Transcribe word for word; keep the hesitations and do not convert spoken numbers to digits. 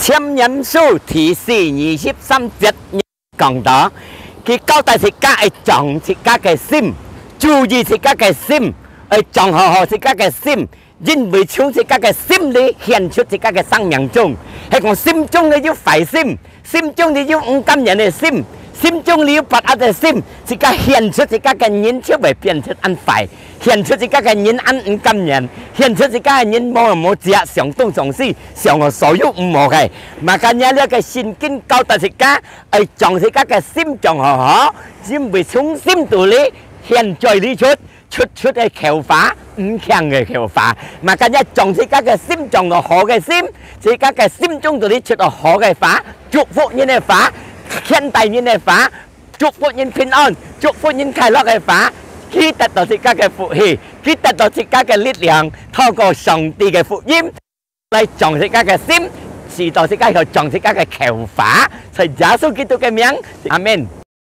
箴言書第四二十三節講到，佢交代自家愛掌自家个心，注意自家个心，愛掌好好自家个心，因為從自家个心裡顯出自家个生命中，係講心中裡有壞心，心中裡有毋甘願个心，心中裡有不安个心，自家顯出自家个人就會變出恁壞。 顯出自家个人恁毋甘願，顯出自家个人無無只想東想西，想个所有毋好个。Makanya這个聖經交代自家，愛掌自家个心掌好好，因為從心肚裡顯嘴裡出，出出个口話，毋淨个口話。Makanya掌自家个心掌到好个心，自家个心中肚裡出到好个話，祝福人个話，牽帶人个話， 祝福人平安，祝福人快樂个話，佢得到自家个福氣，佢得到自家个力量，透過上帝个福音來掌自家个心，使到自家有掌自家个口話，在耶穌基督个名，阿門。